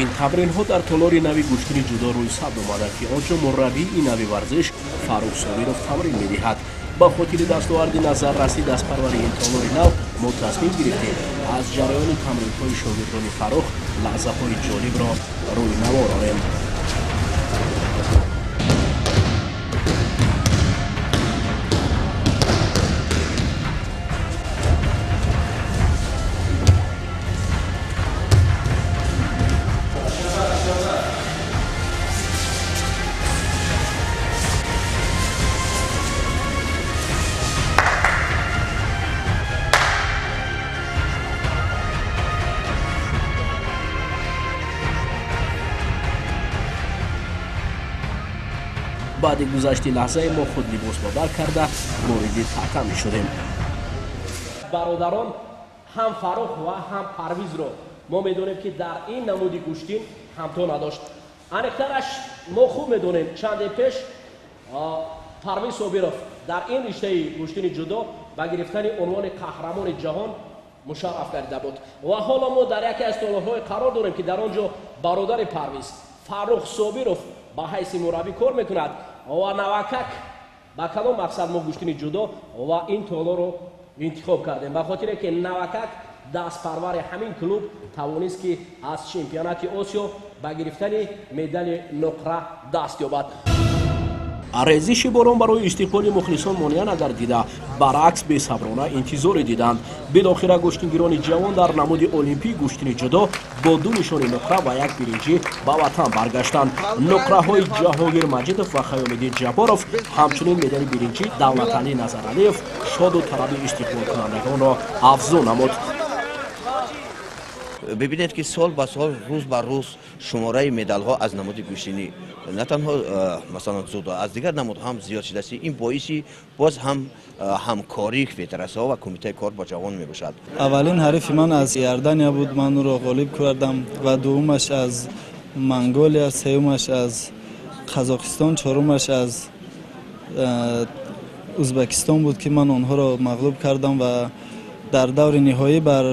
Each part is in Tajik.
Ин тамринҳо дар толори нави гӯштини ҷудо рӯи сабт омаданд, ки он ҷо мураббии нави варзиш Фаррух Собиров тамрин медиҳад. Ба хотири дастоварди назарраси дастпарвари ин толори нав мо тасмим гирифтем аз ҷараёни тамринҳои шогирдони Фаррух лаҳзаҳои ҷолибро рӯи навор орем. Баъди гузашти лаҳзае мо худ либос ба бар карда вориди татами шудем. Бародарон, ҳам Фаррух ва ҳам Парвизро мо медонем, ки дар ин намуди гӯштин ҳамто надошт. Аниқтараш мо хуб медонем, чанде пеш Парвиз Собиров дар ин риштаи гӯштини ҷудо ба гирифтани унвони қаҳрамони ҷаҳон мушарраф гардида буд ва ҳоло мо дар яке аз толорҳое қарор дорем, ки дар он ҷо бародари Парвиз Фаррух Собиров ба ҳайси мураббӣ кор мекунад ва навакак ба кадом мақсад мо гӯштини ҷудо ва ин толорро интихоб кардем? Ба хотире ки навакак дастпарвари ҳамин клуб тавонист, ки аз чемпионати Осиё ба гирифтани медали нуқра даст ёбад. Резиши борон барои истиқболи мухлисон монеа нагардида, баръакс, бесаброна интизоре диданд. Билохира гӯштингирони ҷавон дар намуди олимпии гӯштини ҷудо бо ду нишони нуқра ва як биринҷӣ ба ватан баргаштанд. Нуқраҳои Ҷаҳонгир Маҷидов ва Хаёмиддин Ҷабборов, ҳамчунин медали биринҷӣ Давлаталӣ Назаралиев шоду тараби истиқболкунандагонро афзун намуд. Бибинед, ки сол ба сол, рӯз ба рӯз шумораи медалҳо аз намуди гӯштинӣ, на танҳо масалан дзюдо, аз дигар намудҳо ҳам зиёд шудааст. Ин боиси боз ҳам ҳамкории федератсияҳо ва кумитаи кор бо ҷавон мебошад. Аввалин ҳарифи ман аз Иордания буд, ман ӯро ғолиб кардам, ва дуввумаш аз Монголия, сеюмаш аз Қазоқистон, чорумаш аз Узбекистон буд, ки ман онҳоро мағлуб кардам ва дар даври ниҳоӣ бар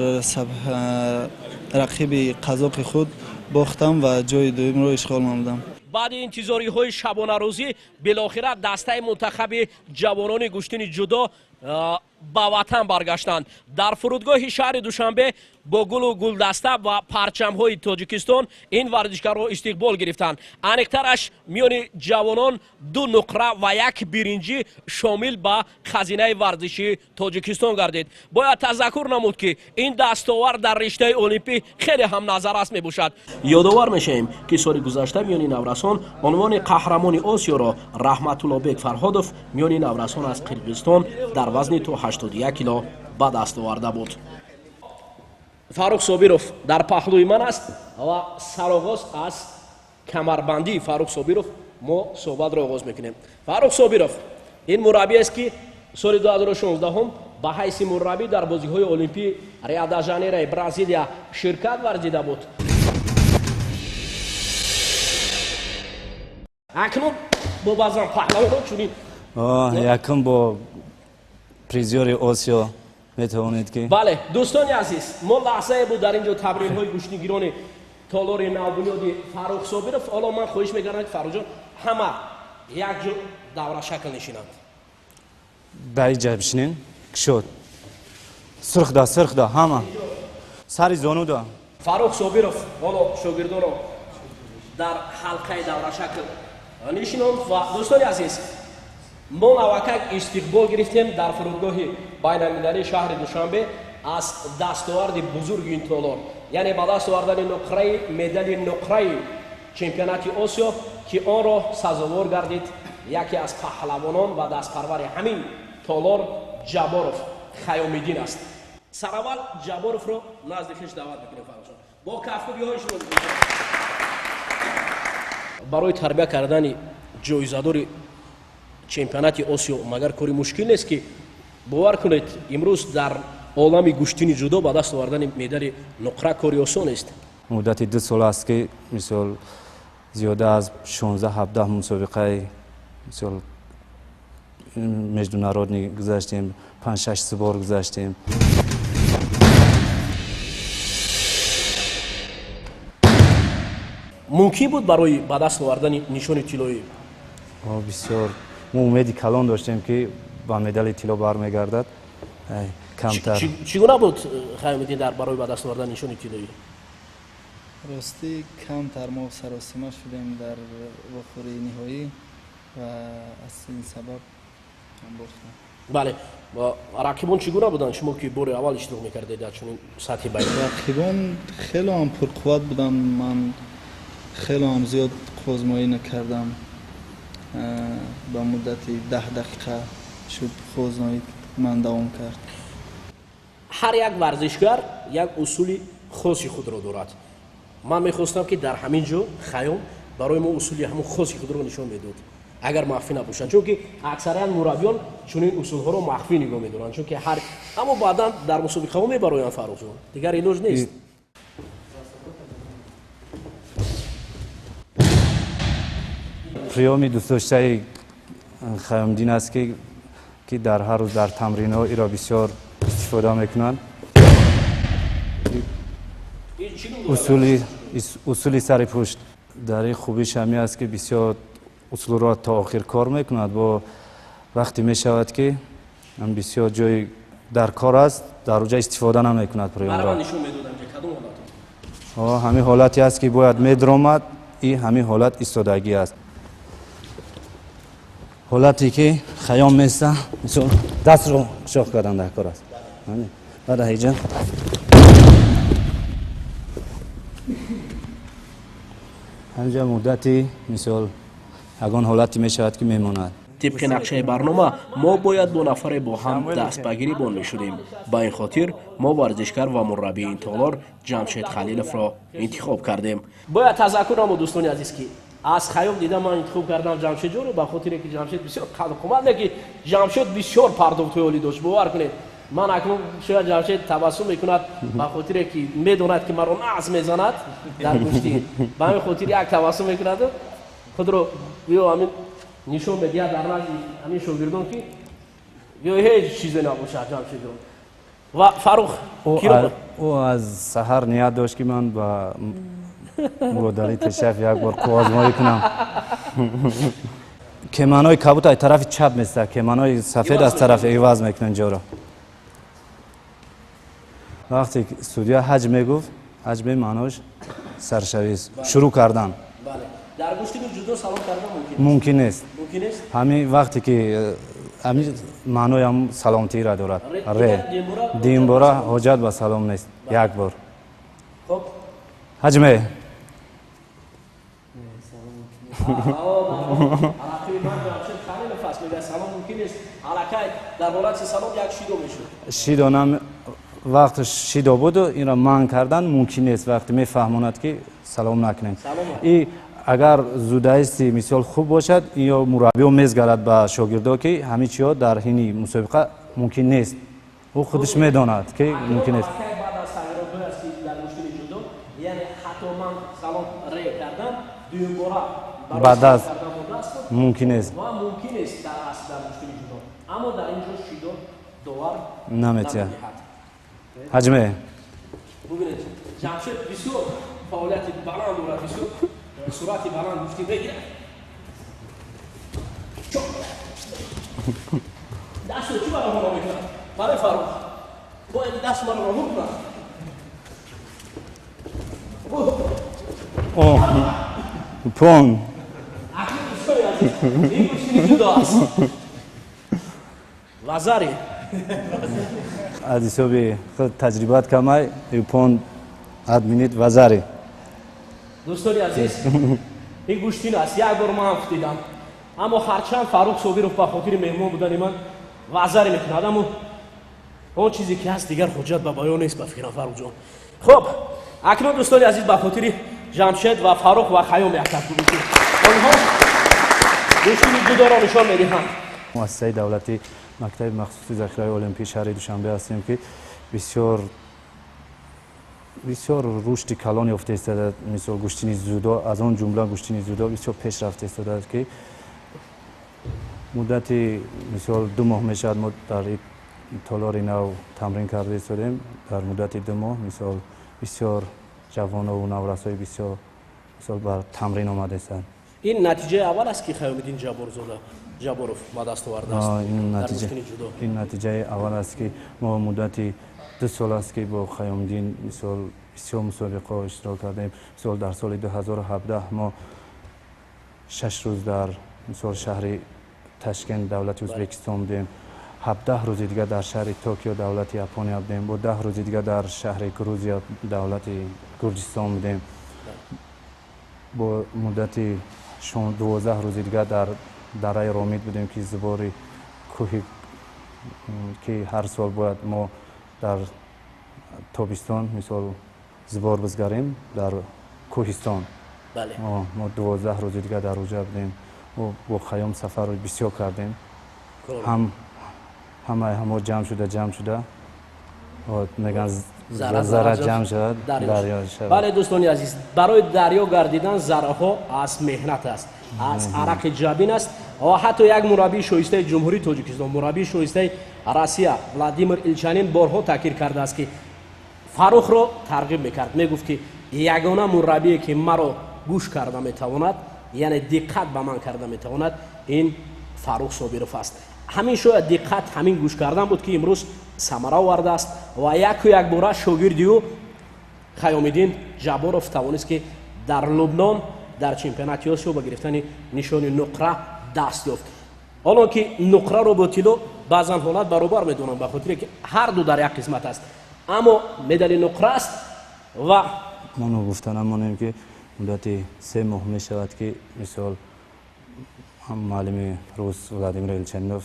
рақиби қазоқи худ бохтам ва ҷои дуюмро ишғол намудам. Баъди интизориҳои шабонарӯзӣ билохира дастаи мунтахаби ҷавонони гӯштини ҷудо ба ватан баргаштанд. Дар фурудгоҳи шаҳри Душанбе бо гулу гулдаста ва парчамҳои Тоҷикистон ин варзишгарро истиқбол гирифтанд. Аниқтараш, миёни ҷавонон ду нуқра ва як биринҷӣ шомил ба хазинаи варзишии Тоҷикистон гардид. Бояд тазаккур намуд, ки ин дастовард дар риштаи олимпӣ хеле ҳам назаррас мебошад. Ёдовар мешавем, ки соли гузашта миёни наврасон унвони қаҳрамони Осиёро Раҳматуллобек Фарҳодов миёни наврасон аз Қирғизистон дар вазни то 81 кило ба даст оварда буд. Фаррух Собиров дар паҳлӯи ман аст ва сароғоз аз камарбандии Фаррух Собиров мо суҳбатро оғоз мекунем. Фаррух Собиров ин мураббӣ аст, ки соли 2016 ба ҳайси мураббӣ дар бозиҳои олимпии Рио-де-Жанейрои Бразилия ширкат варзида буд. Акнун бо баъзан паҳлавонон чунин Якум бо призёри Осиё метавонед ки Бале, дӯстони азиз, мо лаҳзае буд дар ин ҷо тамринҳои гӯштигирони толори навбунёди Фаррух Собиров. Ҳоло ман хоҳиш мекардам, ки Фаррухҷон, ҳама якҷо даврашакл нишинанд. Дар иҷа бишинен, кушод, сурхда, сурхда, ҳама сари зонуда. Фаррух Собиров ҳоло шогирдонро дар ҳалқаи даврашакл нишинонд. Ва дӯстони азиз, мо навакак истиқбол гирифтем дар фурудгоҳи байналмилалии шаҳри Душанбе аз дастоварди бузурги ин толор, яъне ба даст овардани нуқраи медали нуқраи чемпионати Осиё, ки онро сазовор гардид яке аз паҳлавонон ва дастпарвари ҳамин толор Ҷабборов Хаёмиддин аст. Сараввал Ҷабборовро назди хеш даъват мекунем. Фаррухҷон, бо кафкӯбиҳои шумо. Барои тарбия кардани ҷоизадори чемпионати Осиё магар кори мушкил нест, ки бовар кунед, имрӯз дар олами гӯштини ҷудо ба даст овардани медали нуқра кори осон нест? Муддати 2 сол аст, ки мисол зиёда аз 16-17 мусобиқаи мисол международный гузаштем, панҷ шаш сбор гузаштем. Мумкин буд барои ба даст овардани нишони тиллоӣ? Бисёр мо умеди калон доштем, ки ба медали тилло бармегардад. Камтар. Чӣ гуна буд, Хаёмиддин, дар барои ба даст овардани нишони тиллоӣ? Ростӣ, камтар мо саросима шудем дар вохӯрии ниҳоӣ ва аз ин сабаб бохтем. Бале, рақибон чӣ гуна буданд? Шумо ки бори аввал иштирок мекардед дар чунин сатҳи байни. Рақибон хело ҳам пурқувват буданд. Ман хело ҳам зиёд қувваозмоӣ накардам. Ба муддати 10 дақиқа шуд қувваозмоӣ ман давом кард. Ҳар як варзишгар як усули хоси худро дорад. Ман мехостам, ки дар ҳамин ҷо Хаём барои мо усули ҳамон хоси худро нишон медод, агар махфӣ набошад, чунки аксарият мураббиён чунин усулҳоро махфӣ нигоҳ медоранд, чунки ҳар аммо баъдан дар мусобиқаҳо мебароянд. Фаррухҷон, дигар илоҷ нест. Приёми дӯстдоштаи Хаёмиддин аст, ки дар ҳар рӯз дар тамринҳо иро бисёр истифода мекунанд. Усули сари пушт дар ин хубиш ҳамин аст, ки бисёр усулро то охир кор мекунад. Бо вақте мешавад, ки бисёр ҷои дар кор аст, дар оҷа истифода намекунад приёмро. Ҳамин ҳолате аст, ки бояд медромад, и ҳамин ҳолат истодагӣ аст. Ҳолате ки Хаём места, мисол, дастро шох кардан дар кор аст. Баъд ҳиҷа ҳамҷа муддати, мисол, ягон ҳолате мешавад, ки мемонад. Тибқи нақшаи барнома мо бояд бо нафаре бо ҳам даст ба гирибон мешудем. Ба ин хотир мо варзишгар ва мураббии ин толор Ҷамшед Халиловро интихоб кардем. Бояд тазаккур намуд, дӯстони азиз, ки аз Хаём дида ман интихоб кардам Ҷамшедҷонро, ба хотире ки Ҷамшед бисёр қадқомат, не ки Ҷамшед бисёр пардохтҳои олӣ дошт. Бовар кунед, ман акнун шояд Ҷамшед табассум мекунад, ба хотире ки медонад, ки маро нағз мезанад дар гӯштӣ. Ба ҳамин хотир як табассум мекунаду худро гӯё ҳамин нишон медиҳад дар назди ҳамин шогирдон, ки гӯё ҳеҷ чизе набошад Ҷамшедҷон. Ва Фаррух? Ӯ аз саҳар ният дошт, ки ман ба Муродалӣ Тешаев як бор қувваозмоӣ кунам. Кеманои кабуд аз тарафи чап места, кеманои сафед аз тарафи иваз мекунанд ҷоро. Вақте судья ҳаҷ мегуфт, ҳаҷ маънош саршавист, шурӯъ кардан. Дар гӯштини ҷудо салом кардан мумкин нест? Ҳамин вақте ки ҳамин маънои ҳам саломтиро дорад. Ре димбора ҳоҷат ба салом нест, як бор. Ҳаҷме. Шидонам вақт шидо буду инро манъ кардан мумкин нест, вақте мефаҳмонад, ки салом накунем. И агар зудаисти, мисол, хуб бошад, ё мураббиё мезгарад ба шогирдо, ки ҳамин чиҳо дар ҳини мусобиқа мумкин нест. Ӯ худаш медонад, ки мумкин нест. Баъд аз мумкин нест. Наметиҳад. Ҳаҷме. Ҷамшед бисёр фаъолияти баланд дорад, бисёр суръати баланд гуфтӣ мегирад. Дастро чӣ маро ҳаво мекунад? Барои Фаррух бояд даст маро раҳо кунад. Пон. Ин гӯштини ҷудо аст. Вазари. Аз ҳисоби худ таҷрибаат камай, пон админит вазари. Дӯстони азиз, ин гӯштин аст. Як бор ман дидам, аммо ҳарчанд Фаррух Собиров ба хотири меҳмон будани ман вазаре мекунад, аммо он чизе ки ҳаст, дигар ҳуҷҷат ба баён нест, ба фикрам, Фаррухҷон. Хуб, акнун, дӯстони азиз, ба хотири Ҷамшед ва Фаррух ва Хаём як кафкӯбӣ, ки онҳо гӯштини ҷудоро нишон медиҳанд. Муассисаи давлатии мактаби махсуси захираи олимпии шаҳри Душанбе ҳастем, ки бисёр бисёр рушди калон ёфта истодааст. Мисол, гӯштини дзюдо, аз он ҷумла гӯштини дзюдо бисёр пеш рафта истодааст, ки муддати, мисол, 2 моҳ мешавад, мо дар толори нав тамрин карда истодем. Дар муддати 2 моҳ, мисол, бисёр ҷавонову наврасои бисёр, Мисол ба тамрин омадааст. Ин натиҷаи аввал аст, ки Хаёмиддин Ҷабборов ба даст овардааст. Ин натиҷаи аввал аст, ки мо муддати 2 сол аст, ки бо Хаёмиддин мисол бисёр мусобиқаҳо иштирок кардем. Мисол дар соли 2017 мо 6 рӯз дар мисол шаҳри Ташкент давлати Ӯзбекистон будем, 17 рӯзи дигар дар шаҳри Токио давлати Япония будем, бо 10 рӯзи дигар дар шаҳри Грузия давлати Гурҷистон будем, бо муддати 12 рӯзи дигар дар дараи Ромид будем, ки зубори кӯҳи ки ҳар сол бояд мо дар тобистон мисол зубор бизгарем дар кӯҳистон. Мо 12 рӯзи дигар дар уҷа будем. Бо Хаём сафарро бисёр кардем. Ҳамаи ҳамо ҷамъ шуда мегӯянд зара ҷамъ шавад дарё шавад. Бале, дӯстони азиз, барои дарё гардидан зараҳо аз меҳнат аст, аз арақи ҷабин аст ва ҳатто як мураббии шоистаи Ҷумҳурии Тоҷикистон, мураббии шоистаи Россия Владимир Илчанин борҳо таъкид кардааст, ки Фаррухро тарғиб мекард. Мегуфт, ки ягона мураббие, ки маро гӯш карда метавонад, яъне диққат ба ман карда метавонад, ин Фаррух Собиров аст. Ҳамин шояд диққат, ҳамин гӯш кардан буд, ки имрӯз самара овардааст ва яку якбора шогирди ӯ Хаёмиддин Ҷабборов тавонист, ки дар Лубнон дар чемпионати Осиё ба гирифтани нишони нуқра даст ёфт. Ҳолон ки нуқраро бо тилло баъзан ҳолат баробар медонам, ба хотире ки ҳар ду дар як қисмат аст, аммо медали нуқра аст. Ва мо ногуфта намонем, ки муддати 3 моҳ мешавад, ки мисол муаллими рус Владимир Елчанинов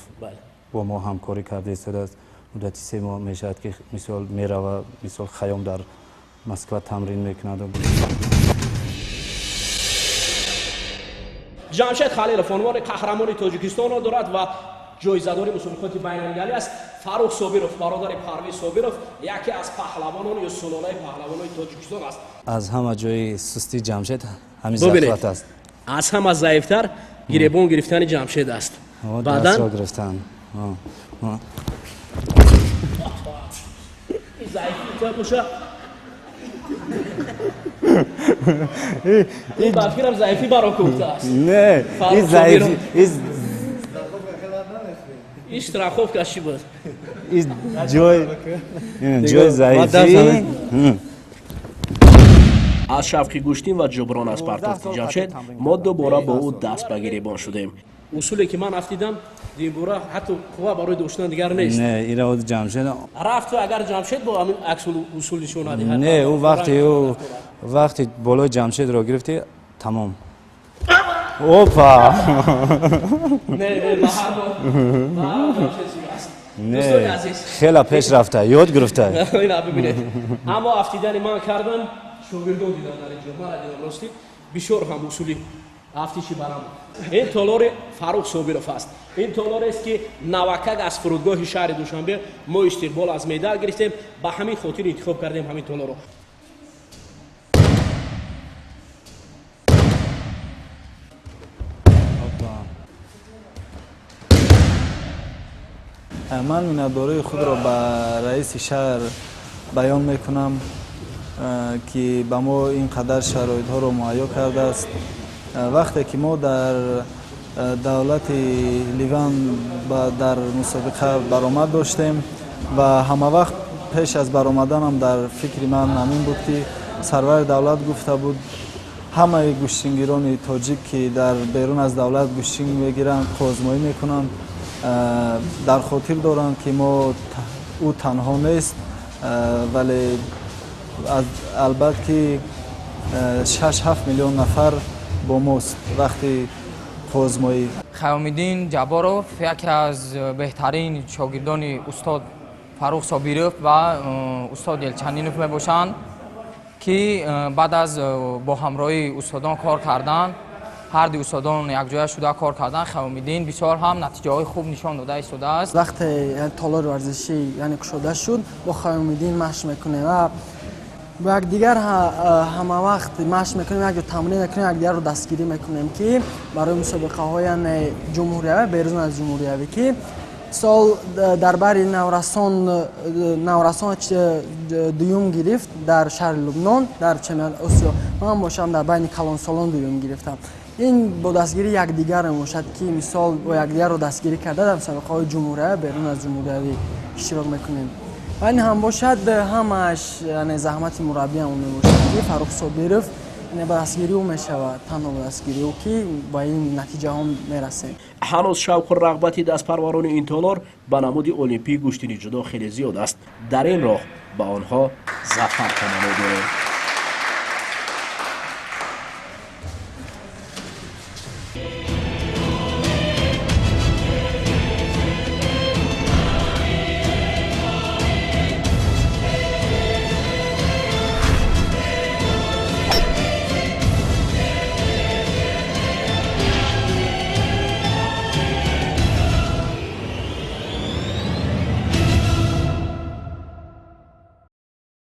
бо мо ҳамкорӣ карда истодааст. Муддати 3 моҳ мешавад, ки мисол мерава, мисол Хаём дар Москва тамрин мекунад. Ҷамшед Халилов унвони қаҳрамони Тоҷикистонро дорад ва ҷоизадори мусобиқоти байналмилалӣ аст. Фаррух Собиров, бародари Парвиз Собиров, яке аз паҳлавонон ё сулолаи паҳлавонони Тоҷикистон аст. Аз ҳама ҷои сустии Ҷамшед ҳамин захват аст. Аз ҳама заифтар гиребон гирифтани Ҷамшед аст. Баъдан гирифтан. Заифи боша. Ин ба фикрам заифи баро кӯфтааст. Не, ин заифи ин страховка чӣ буд? Ин ҷои заифи. Аз шавқи гӯштин ва ҷуброн аз партофти Ҷамшед мо дубора бо ӯ даст ба гиребон шудем. Усуле ки ман афтидам, дибора ҳатто қувва барои доштан дигар нест. Не, ира Ҷамшед рафту агар Ҷамшед бо ҳамин аксул усул нишон надиҳад. Не, ӯ вақти болои Ҷамшедро гирифти, тамом. Опа! Не, не, ба ҳар ҳол Ҷамшед зир аст. Не, хеле пеш рафта, ёд гирифта. Ина бибинед. Аммо афтидани ман кардам, шогирдон дидам дар инҷо, мара дидам рости, бисёр ҳам усули афтиши барам. Ин толори Фаррух Собиров аст. Ин толорест, ки навакак аз фурудгоҳи шаҳри Душанбе мо истиқбол аз медал гирифтем, ба ҳамин хотир интихоб кардем ҳамин толорро. Ман миннатдории худро ба раиси шаҳр баён мекунам, ки ба мо ин қадар шароитҳоро муҳайё кардааст. Вақте ки мо дар давлати Ливан дар мусобиқа баромад доштем ва ҳама вақт пеш аз баромаданам дар фикри ман ҳамин буд, ки сарвари давлат гуфта буд, ҳамаи гӯштингирони тоҷик, ки дар берун аз давлат гӯштинг мегиранд, қозмоӣ мекунанд, дар хотир доранд, ки мо ӯ танҳо нест, вале албат ки 6-7 миллион нафар бо мост вақти қозмоӣ. Хаёмиддин Ҷабборов яке аз беҳтарин шогирдони устод Фаррух Собиров ва устод Елчанинов мебошанд, ки баъд аз бо ҳамроҳии устодон кор кардан, ҳар ду устодон якҷоя шуда кор кардан, Хаёмиддин бисёр ҳам натиҷаҳои хуб нишон дода истодааст. Вақте толори варзишӣ яъне кушода шуд, бо Хаёмиддин машқ мекунем ва бо якдигар ҳама вақт машқ мекунем, якҷо тамрин мекунем, якдигарро дастгирӣ мекунем, ки барои мусобиқаҳо яъне ҷумҳуриявӣ, берун аз ҷумҳуриявӣ, ки сол дар бари наврасон дуюм гирифт дар шаҳри Лубнон дар чемпионати Осиё. Ман бошам, дар байни калонсолон дуюм гирифтам. Ин бо дастгирии якдигар мебошад, ки мисол бо якдигарро дастгирӣ карда, дар мусобиқаҳои ҷумҳурия, берун аз ҷумҳуриявӣ иштирок мекунем. Ва ин ҳам бошад, ҳамааш, яъне, заҳмати мураббиам мебошад, ки Фаррух Собиров, яъне ба дастгирии ӯ мешавад, танҳо ба дастгирии ӯ, ки ба ин натиҷаҳо мерасем. Ҳанӯз шавқу рағбати дастпарварони ин толор ба намуди олимпии гӯштини ҷудо хеле зиёд аст. Дар ин роҳ ба онҳо зафар таманно дорем.